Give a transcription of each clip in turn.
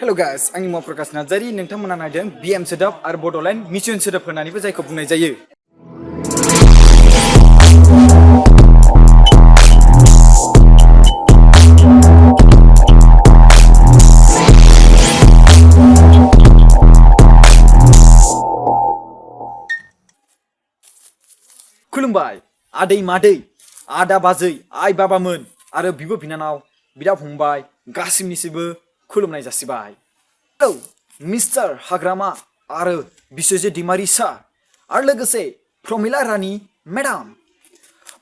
Hello guys, आंनि मुङा प्रकाश नार्जारि नोंथांमोना नायदों BM सोदोब आरो बड'लेण्ड मिशन सोदोब होननानैबो जायखौ बुंनाय जायो। खुलुमबाय आदै मादै आदा बाजै आइ बाबामोन आरो बिब' बिनानाव बिदा फंबाय गासिबनिसिबो खुलुमनाय जासिबाय। हेलौ मिस्टार हाग्रामा आरो बिस्वजित दैमारि सार आरो लोगोसे प्रमिला रानी मेडाम,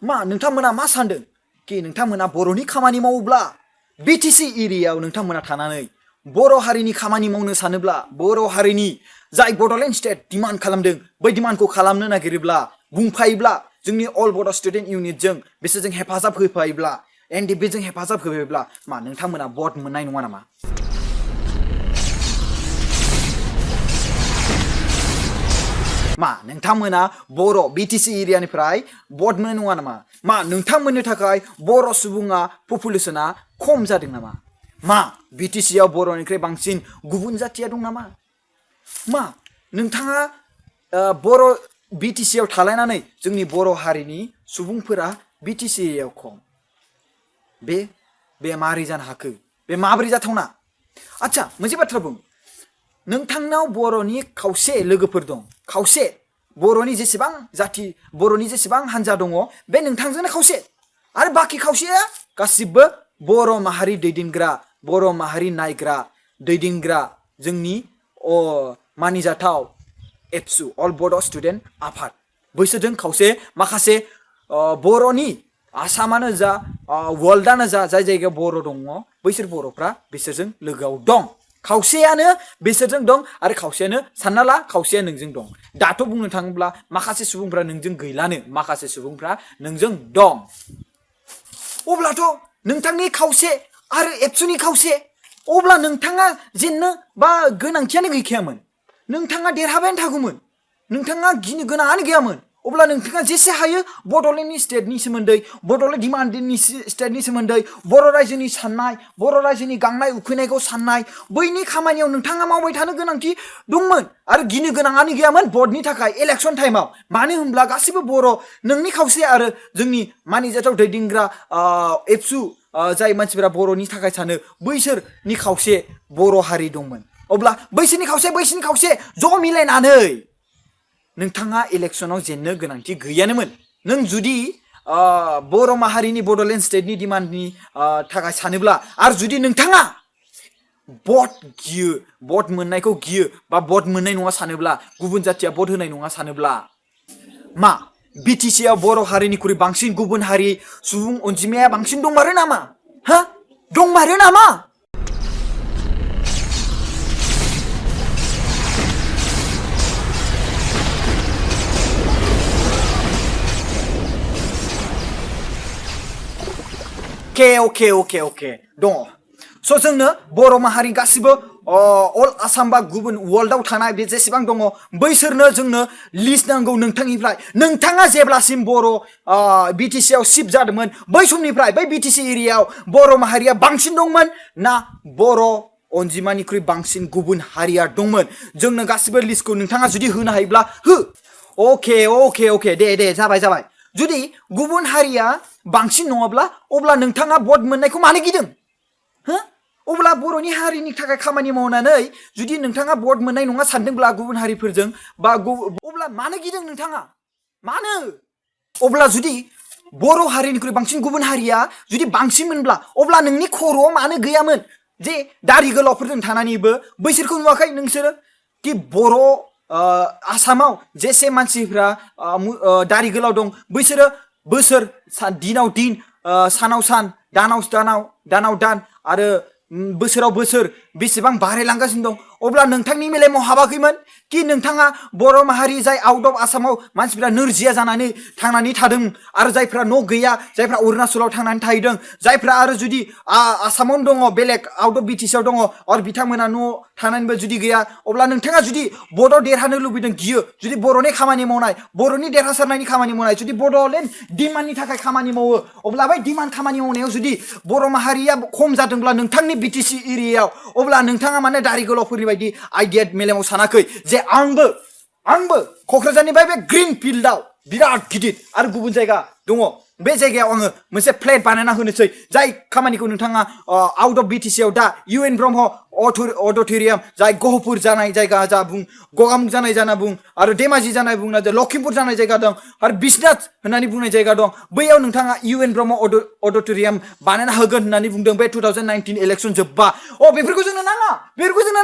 मा नोंथांमोना मा सानदों कि नोंथांमोना बर'नि खामानि मावोब्ला BTC एरियायाव नोंथांमोना थानानै बर' हारिनि खामानि मावनो सानोब्ला बर' हारिनि जाय बड'लेण्ड स्टेट डिमान्ड खालामदों बै डिमान्डखौ खालामनो नागिरोब्ला बुंफायोब्ला जोंनि अल बड' स्टुडेन्ट इउनिटजों बिसोरजों हेफाजाब होफायोब्ला NDBजों हेफाजाब होफायोब्ला मा नोंथांमोना भट मोननाय नङा नामा? मा नोंथांमोना बर' BTC एरियानिफ्राय भट मोननाय नङा नामा? मा नोंथांमोननि थाखाय बर' सुबुङा पपुलेसना खम जादों नामा? मा BTCआव बर'निख्रुइ बांसिन गुबुन जाथिया दं नामा? मा नोंथाङा बर' BTCआव थालायनानै जोंनि बर' हारिनि सुबुंफोरा BTC एरियायाव खम? बे माबोरै जानो हाखो? बे माबोरै जाथावना? आच्छा मोनसे बाथ्रा बुं, नोंथांनाव बर'नि खावसे लोगोफोर दं, खावसे बर'नि जेसेबां जाथि बर'नि जेसेबां हान्जा दङ बे नोंथांजोंनो खावसे, आरो बाखि खावसेया गासिबो बर' माहारि दैदेनग्रा, बर' माहारि नायग्रा दैदेनग्रा जोंनि मानिजाथाव एबसु अल बड' स्टुडेन्ट आफाद बैसोरजों खावसे माखासे बर'नि आसामानो जा वर्ल्डआनो जा जाय जायगायाव बर' दङ बैसोर बर'फ्रा बिसोरजों लोगोआव दं। खावसेयानो बिसोरजों दं आरो खावसेयानो सानना ला खावसेया नोंजों दं। दाथ' बुंनो थाङोब्ला माखासे सुबुंफ्रा नोंजों गैलानो, माखासे सुबुंफ्रा नोंजों दं। अब्लाथ' नोंथांनि खावसे आरो एबसुनि खावसे, अब्ला नोंथाङा जेननो बा गोनांथियानो गैखायामोन, नोंथाङा देरहाबायानो थागौमोन, नोंथाङा गिनो गोनाङानो गैयामोन। अब्ला नोंथाङा जेसे हायो बड'लेण्डनि स्टेटनि सोमोन्दै, बड'लेण्ड डिमान्डनि स्टेटनि सोमोन्दै, बर' रायजोनि साननाय, बर' रायजोनि गांनाय उखैनायखौ साननाय, बैनि खामानियाव नोंथाङा मावबाय थानो गोनांथि दंमोन आरो गिनो गोनाङानो गैयामोन भटनि थाखाय इलेक्सन टाइमाव। मानो होनब्ला गासिबो बर' नोंनि खावसे आरो जोंनि मानिजाथाव दैदेनग्रा एबसु जाय मानसिफोरा बर'नि थाखाय सानो बैसोरनि खावसे बर' हारि दंमोन। अब्ला बैसोरनि खावसे ज' मिलायनानै नोंथाङा इलेक्सनाव जेननो गोनांथि गैयानोमोन। नों जुदि बर' माहारिनि बड'लेण्ड स्टेटनि डिमान्डनि थाखाय सानोब्ला, आरो जुदि नोंथाङा भट मोननायखौ गियो बा भट मोननाय नङा सानोब्ला, गुबुन जाथिया भट होनाय नङा सानोब्ला, मा BTCआव बर' हारिनिख्रुइ बांसिन गुबुन हारि सुबुं अनजिमाया बांसिन दंमारो नामा? हा दंमारो नामा? अके दङ। स' जोंनो बर' माहारि गासिबो अल आसाम बा गुबुन वर्ल्डआव थानाय बे जेसेबां दङ बैसोरनो जोंनो लिस्ट नांगौ नोंथांनिफ्राय। नोंथाङा जेब्लासिम बर' BTCआव शिफ्ट जादोंमोन बै समनिफ्राय बै BTC एरियायाव बर' माहारिया बांसिन दंमोन ना बर' अनजिमानिख्रुइ बांसिन गुबुन हारिया दंमोन? जोंनो गासिबो लिस्टखौ नोंथाङा जुदि होनो हायोब्ला हो। अके दे जाबाय। जुदि गुबुन हारिया बांसिन नङाब्ला अब्ला नोंथाङा भट मोननायखौ मानो गिदों? हो? अब्ला बर'नि हारिनि थाखाय खामानि मावनानै जुदि नोंथाङा भट मोननाय नङा सानदोंब्ला गुबुन हारिफोरजों बा अब्ला मानो गिदों नोंथाङा? मानो? अब्ला जुदि बर' हारिनिख्रुइ बांसिन गुबुन हारिया जुदि बांसिनमोनब्ला अब्ला नोंनि खर'आव मानो गैयामोन जे दारि गोलावफोरजों थानानैबो बैसोरखौ नुवाखै नोंसोरो कि बर' आसामाव जेसे मानसिफ्रा दारि गोलाव दं बैसोरो बोसोर दिनाव दिन, सानाव सान, दानाव दान आरो बोसोराव बोसोर बेसेबां बारायलांगासिनो दं? अब्ला नोंथांनि मेलेमाव हाबाखैमोन कि नोंथाङा बर' माहारि जाय आउट अफ आसामाव मानसिफ्रा नोरजिया जानानै थांनानै थादों आरो जायफ्रा न' गैया जायफ्रा अरुणाचलाव थांनानै थाहैदों जायफ्रा आरो जुदि आसामावनो दङ बेलेग आउट अफ बिटिसिआव दङ आरो बिथांमोना न' थानानैबो जुदि गैया अब्ला नोंथाङा जुदि बड' देरहानो लुबैदों गियो जुदि बर'नि खामानि मावनाय बर'नि देरहासारनायनि खामानि मावनाय जुदि बड'लेण्ड डिमान्डनि थाखाय खामानि मावो अब्ला बै डिमान्ड खामानि मावनायाव जुदि बर' माहारिया खम जादोंब्ला नोंथांनि बिटिसि एरियायाव अब्ला नोंथाङा माने दारि गोलावफोरनि बायदि आइडिया मेलेमाव सानाखै जे आंबो क'क्राझारनिफ्राय बे ग्रिन फिल्डआव बिराद गिदिर आरो गुबुन जायगा दङ बे जायगायाव आङो मोनसे फ्लेट बानायना होनोसै जाय खामानिखौ नोंथाङा आउट अफ बिटिसिआव दा UN ब्रह्म अडिट'रियाम जाय गहपुर जानाय जायगा जा बुं गगामुख जानाय जाना बुं आरो धेमाजि जानाय बुंना लखिमपुर जानाय जायगा दं आरो बिश्वनाथ होननानै बुंनाय जायगा दं बैयाव नोंथाङा UN ब्रह्म अडिट'रियाम बानायना होगोन होननानै बुंदों बे 2019 इलेक्सन जोब्बा बेफोरखौ जोंनो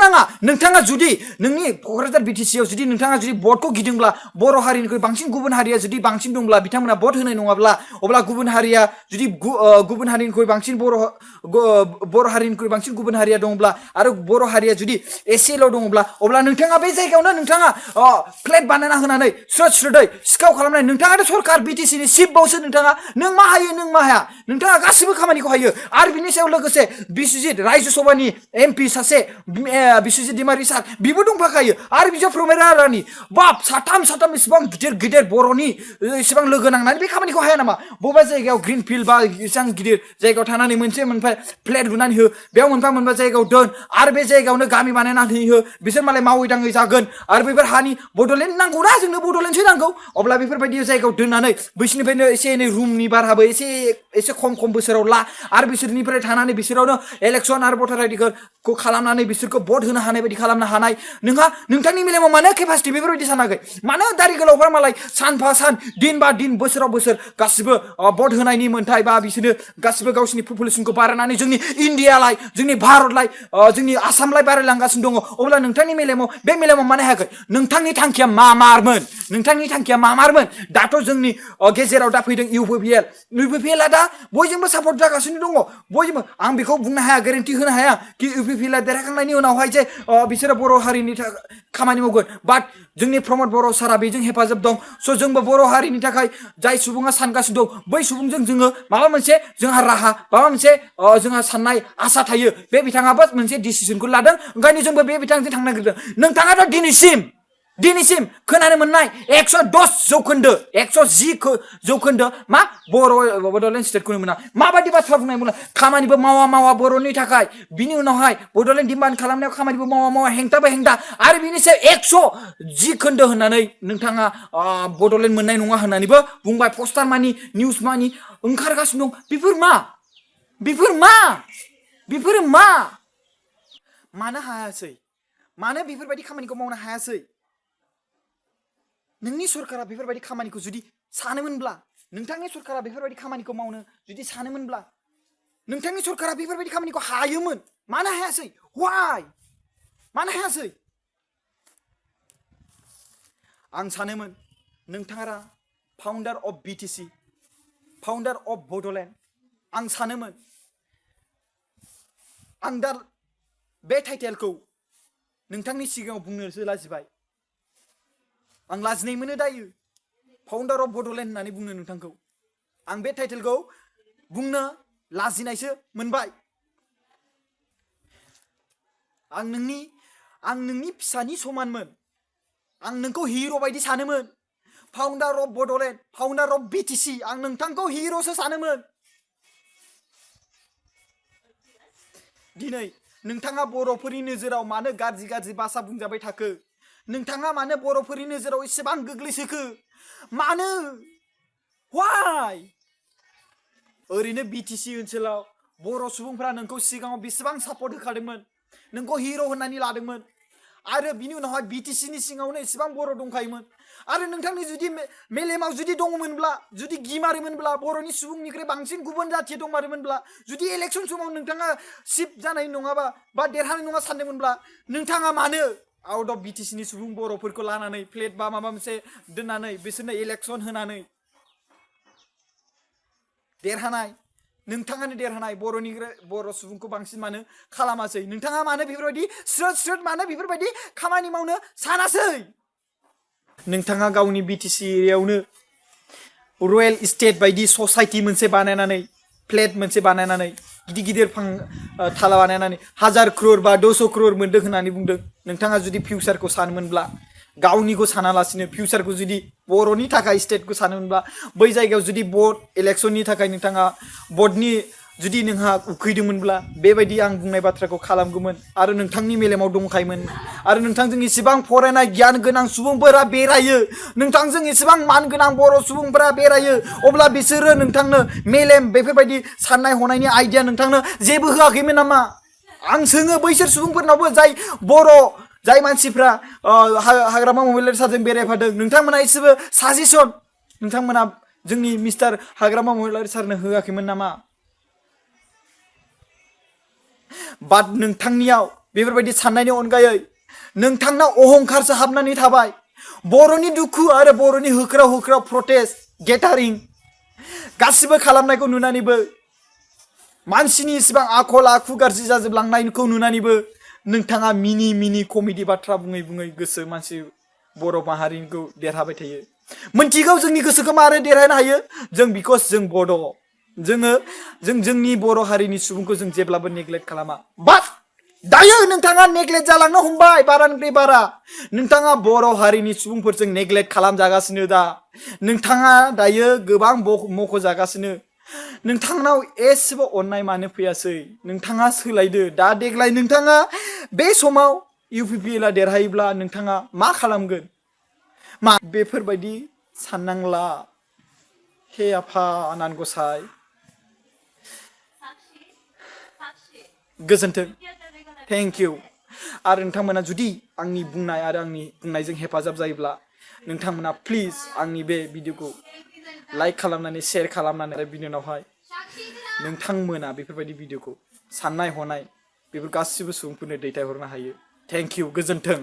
नाङा नोंथाङा जुदि नोंनि क'क्राझार बिटिसिआव जुदि नोंथाङा जुदि भटखौ गिदोंब्ला बर' हारिनिख्रुइ बांसिन गुबुन हारिया जुदि बांसिन दंब्ला बिथांमोना भट होनाय नङाब्ला अब्ला गुबुन हारिया जुदि गुबुन हारिनिख्रुइ बांसिन बर' हारिनिख्रुइ बांसिन गुबुन हारिया दंब्ला आरो बर' हारिया जुदि एसेल' दङब्ला अब्ला नोंथाङा बे जायगायावनो नोंथाङा फ्लेट बानायना होनानै स्रोदै सिखाव खालामनाय नोंथाङाथ' सरकार बिटिसिनि चिफबावसो नों मा हायो नों मा हाया नोंथाङा गासिबो खामानिखौ हायो आरो बिनि सायाव लोगोसे बिस्वजित रायजो सभानि MP सासे बिस्वजित दैमारि सार बिबो दंफाखायो आरो बिजो प्रमेरा रानि बाप साथाम इसिबां गिदिर बर'नि इसिबां लोगो नांनानै बे खामानिखौ हाया नामा बबेबा जायगायाव ग्रिन फिल्ड बा इसां गिदिर जायगायाव थानानै मोनफा फ्लेट लुनानै हो बेयाव मोनफा जायगायाव दोन आरो बे जायगायावनो गामि बानायनानै हो बिसोर मालाय मावै दाङै जागोन आरो बेफोर हानि बड'लेण्ड नांगौना जोंनो बड'लेण्डसो नांगौ अब्ला बेफोरबायदि जायगायाव दोननानै बिसोरनिफ्रायनो एसे एनै रुमनि भाराबो एसे खम बोसोराव ला आरो बिसोरनिफ्राय थानानै बिसोरावनो इलेक्सन आरो भटार आइडिखौ खालामनानै बिसोरखौ भट होनो हानाय बायदि खालामनो हानाय नोंथांनि मेलेमाव मानो केपासिटि बेफोरबायदि सानाखै मानो दारि गोलावफ्रा मालाय सानफा सान दिन बा दिन बोसोराव बोसोर गासिबो भट होनायनि मोन्थाय बा बिसोरो गासिबो गावसिनि पपुलेसनखौ बारायनानै जोंनि इन्डियालाय जोंनि भारतलाय जोंनि आसामलाय बारायलांगासिनो दङ अब्ला नोंथांनि मेलेमाव मानो हायाखै नोंथांनि थांखिया मामारमोन दाथ' जोंनि गेजेराव दा फैदों UPPL दा बयजोंबो सापर्ट जागासिनो दङ बयजोंबो आं बेखौ बुंनो हाया ग्यारेन्टि होनो हाया कि UPPL देरहाखांनायनि उनावहाय जे बिसोरो बर' हारिनि खामानि मावगोन बाट जोंनि प्रमद बर' सारा बेजों हेफाजाब दं स' जोंबो बर' हारिनि थाखाय जाय सुबुङा सानगासिनो दं बै सुबुंजों जोङो माबा मोनसे जोंहा राहा माबा मोनसे जोंहा साननाय आसा थायो बे बिथाङाबो मोनसे डिसिजनखौ लादों ओंखायनो जोंबो बे बिथांजों थांनो नागिरदों नोंथाङाथ' दिनैसिम खोनानो मोननाय 110 जौखोन्दो मा बड'लेण्ड स्टेटखौनो मोना माबायदि बाथ्रा बुंनाय खामानिबो मावा बर'नि थाखाय बिनि उनावहाय बड'लेण्ड डिमान्ड खालामनायाव खामानिबो मावा हेंथा आरो बिनि सायाव 110 होननानै नोंथाङा बड'लेण्ड मोननाय नङा होननानैबो बुंबाय पस्टार मानि निउस मानि ओंखारगासिनो दं बेफोर मा मानो हायासै मानो बेफोरबायदि खामानिखौ मावनो हायासै नोंनि सरकारा बेफोरबायदि खामानिखौ जुदि सानोमोनब्ला नोंथांनि सरकारा बेफोरबायदि खामानिखौ मावनो जुदि सानोमोनब्ला नोंथांनि सरकारा बेफोरबायदि खामानिखौ हायोमोन मानो हायासै why मानो हायासै आं सानोमोन नोंथाङा फाउन्डार अफ बिटिसि फाउन्डार अफ बड'लेण्ड आं सानोमोन आं दा बे टाइटेलखौ नोंथांनि सिगाङाव बुंनोसो लाजिबाय आं लाजिनाय मोनो दायो फाउन्डार अफ बड'लेण्ड होननानै बुंनो नोंथांखौ आं बे टाइटेलखौ बुंनो लाजिनायसो मोनबाय आं नोंनि फिसानि समानमोन आं नोंखौ हिर' बायदि सानोमोन फाउन्डार अफ बड'लेण्ड फाउन्डार अफ बिटिसि आं नोंथांखौ हिर'सो सानोमोन दिनै नोंथाङा बर'फोरनि नोजोराव मानो गाज्रि भाषा बुंजाबाय थाखो नोंथाङा मानो बर'फोरनि नोजोराव एसेबां गोग्लैसोखो मानो why ओरैनो बिटिसि ओनसोलाव बर' सुबुंफोरा नोंखौ सिगाङाव बेसेबां सापर्ट होखादोंमोन नोंखौ हिर' होननानै लादोंमोन आरो बिनि उनावहाय बिटिसिनि सिङावनो एसेबां बर' दंखायोमोन आरो नोंथांनि जुदि मेलेमाव जुदि दङमोनब्ला जुदि गिमारोमोनब्ला बर'नि सुबुंनिख्रुइ बांसिन गुबुन जाथि दंमारोमोनब्ला जुदि इलेक्सन समाव नोंथाङा चिफ जानाय नङाबा बा देरहानाय नङा सानदोंमोनब्ला नोंथाङा मानो आउट अफ बिटिसिनि सुबुं बर'फोरखौ लानानै प्लेट बा माबा मोनसे दोननानै बिसोरनो इलेक्सन होनानै देरहानाय नोंथाङानो देरहानाय बर' सुबुंखौ बांसिन मानो खालामासै नोंथाङा मानो बेफोरबायदि स्रोद स्रोद मानो बेफोरबायदि खामानि मावनो सानासै नोंथाङा गावनि बिटिसि एरियायावनो रयेल इस्टेट बायदि ससाइटि मोनसे बानायनानै फ्लेट मोनसे बानायनानै गिदिर गिदिर थाला बानायनानै 1000 crore बा 200 crore मोनदों होननानै बुंदों नोंथाङा जुदि फिउचारखौ सानोमोनब्ला गावनिखौ सानालासिनो फिउचारखौ जुदि बर'नि थाखाय स्टेटखौ सानोमोनब्ला बै जायगायाव जुदि भट इलेक्शननि थाखाय नोंथाङा भटनि जुदि नोंहा उखैदोंमोनब्ला बेबायदि आं बुंनाय बाथ्राखौ खालामगौमोन आरो नोंथांनि मेलेमाव दंखायोमोन आरो नोंथांजों इसेबां फरायनाय गियान गोनां सुबुंफोरा बेरायो नोंथांजों इसेबां मान गोनां बर' सुबुंफोरा बेरायो अब्ला बिसोरो नोंथांनो मेलेम बेफोरबायदि साननाय हनायनि आइडिया नोंथांनो जेबो होआखैमोन नामा आं सोङो बैसोर सुबुंफोरनावबो जाय मानसिफ्रा हाग्रामा महिलारि सारजों बेरायफादों नोंथांमोना एसेबो साजेसन नोंथांमोना जोंनि मिस्टार हाग्रामा महिलारि सारनो होआखैमोन नामा बाट नोंथांनियाव बेफोरबायदि साननायनि अनगायै नोंथांनाव अहंखारसो हाबनानै थाबाय बर'नि दुखु आरो बर'नि होख्राव होख्राव प्रटेस्ट गेटारिं गासिबो खालामनायखौ नुनानैबो मानसिनि इसिबां आखल आखु गाज्रि जाजोबलांनायखौ नुनानैबो नोंथाङा मिनि कमेडि बाथ्रा बुङै बुङै गोसो मानसि बर' माहारिखौ देरहाबाय थायो मोनथिगौ जोंनि गोसोखौ मारै देरहानो हायो जों बिकज जों बड' जों जोंनि बर' हारिनि सुबुंखौ जों जेब्लाबो नेग्लेक्ट खालामा बाट दायो नोंथाङा नेग्लेक्ट जालांनो हमबाय बारानिफ्राय बारा नोंथाङा बर' हारिनि सुबुंफोरजों नेग्लेक्ट खालामजागासिनो दा नोंथाङा दायो गोबां मख'जागासिनो नोंथांनाव एसेबो अननाय मानो फैयासै नोंथाङा सोलायदो दा देग्लाय नोंथाङा बे समाव UPPLआ देरहायोब्ला नोंथाङा मा खालामगोन मा बेफोरबायदि साननांला हे आफा आनान गसाइ गोजोन्थों थेंक इउ आरो नोंथांमोना जुदि आंनि बुंनाय आरो आंनि बुंनायजों हेफाजाब जायोब्ला नोंथांमोना प्लिज आंनि बे भिडिअखौ लाइक खालामनानै शेयार खालामनानै आरो बिनि उनावहाय नोंथांमोना बेफोरबायदि भिडिअखौ साननाय हनाय बेफोर गासिबो सुबुंफोरनो दैथायहरनो हायो थेंक इउ गोजोन्थों